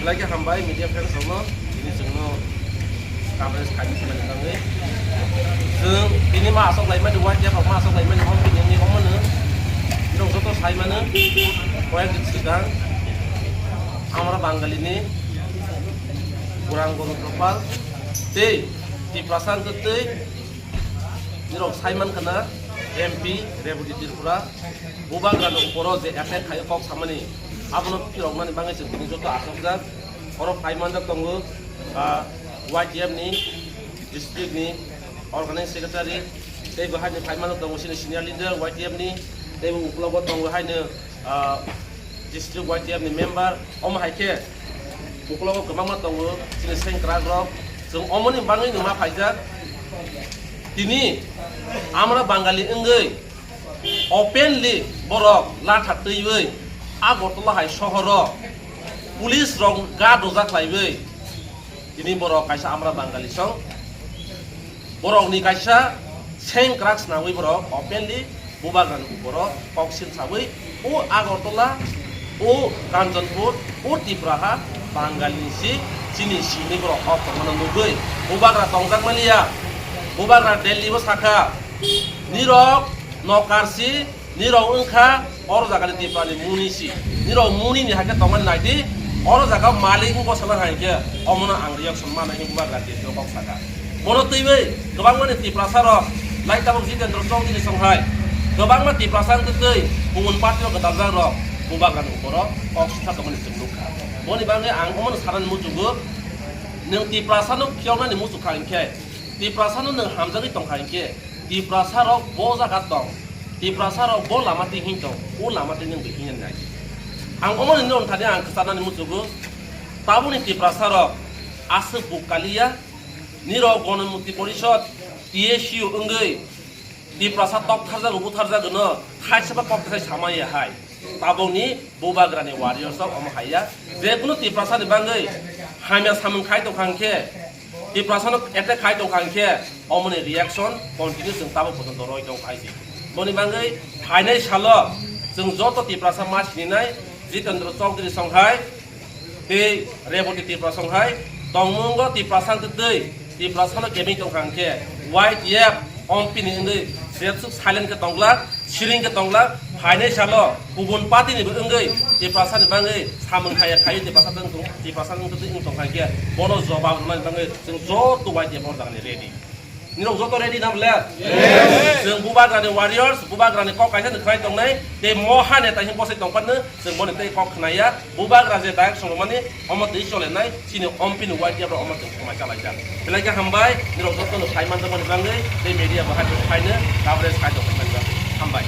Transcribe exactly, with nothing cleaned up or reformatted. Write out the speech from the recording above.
Belai khe hambai media friends rokno, tini chwngno coverage khaini thangmani bagwi. Chwng tini ma asok laimani, Y T F rok ma asok laimani, omo tini wngwi omono norok joto sai mano, koyek din swkang Amra Bangalini Burang Gobindo Pal tei Tiprasa wngkha tei norok sai mankha na M P Rebati Tripura. Bubagrani uporo je attack khaio kok samani, abono phiroknani bagwi chwng tini joto achukjak. Oro phai manjak tongo, ah, Y T F ni district ni organizing secretary, tei bo haino phai manjak tongo chini senior leader Y T F ni, tei bo ukulogo tongo haino, ah, district Y T F ni member. Omo hai khe ukulogo kwbangma tongo chini sengkrak rok. Chwng omoni bagwi no ma phaijak. Tini Amra Bangali wngwi openly borok latha twiwi Agartala hai sohoro police rok ga doja khlaiwi tini borok kaisa Amra Bangali song borokni kaisa sengkrak swnamwi borok openly Bubagrani uporo kok silsawi o Agartala, o Kanchanpur, o Tipraha Bangalini si chini simi borok kok tongmano nugwi Bubagra tongjak maliya. Bubagra Delhi bo sakha, nirok nokarsi, nirok wngkha oro jagani Tiprani muni si. Nirok muni ni hakhe tongmani naidi, oro jaga malik wngkha sana hai khe omono ang reaction manai hinwi Bubagra Delhi o kok sakha. Bono twiwi kwbangmani Tiprasa rok, lai tabuk Jitendra Chowdhury song hai, kwbangma Tiprasa wngkha tei kubun party o gwdaljakjak rok Bubagrani uporo kok sitha tongmani chwng nukha. Boni bagwi ang omono sanani muchungo, nwng Tiprasa no phiyoknani muchukha hinkhe, Tiprasa no nwng hamjagwi tongkha hinkhe, Tiprasa rok bo jaga tong, Tiprasa rok bo lama twi hin tong, o lama twi nwng bo hin nai. Ang omono nwng thani ang kwcharnani muchungo, tabukni Tiprasa rok aswk buk kaliya, nirok Ganamukti Porishad, T S U wngwi Tiprasa toktharjago, butharjago no, thaisa ba kok thai samaya hai. Tabukni Bubagrani warriors rok omo haiya. Je kunu Tiprasa ni bagwi hamya samung khai tongkha hinkhe, Tiprasa no attack khai tongkha hinkhe, omoni reaction continue chwng tabuk pojonto roi tongkha hai se. Boni bagwi phainai salo chwng joto Tiprasa ma sininai Jitendra Chowdhury song hai, tei Rebati Tripura song hai tongmungo Tiprasa wngtwi twi Tiprasa no kebeng tongkha hinkhe Y T F ompini wngwi jesuk silent khe tongla, siring khe tongla, phainai salo kubun party ni bo wngwi Tiprasa ni bagwi samung khaya khayo Tiprasa tong, Tiprasa wngtwi twi wng tongkha hinkhe bono jobab rwnani bagwi chwng joto Y T F o jagani ready. Nirok joto ready na bole? Yes. Chwng Bubagrani warriors, Bubagrani kok kaisa ni khwnai tongnai, tei moha neta hin bosai tongphano chwng boni tei kok khnaiya. Bubagra je direct songmani, omo twi cholenai, chini ompini Y T F rok omo chwng khwnai chalaijak. Belai khe hambai, nirok joto no sai manjakmani bagwi, tei media bo hai phaino coverage khai tongmani bagwi. Hambai.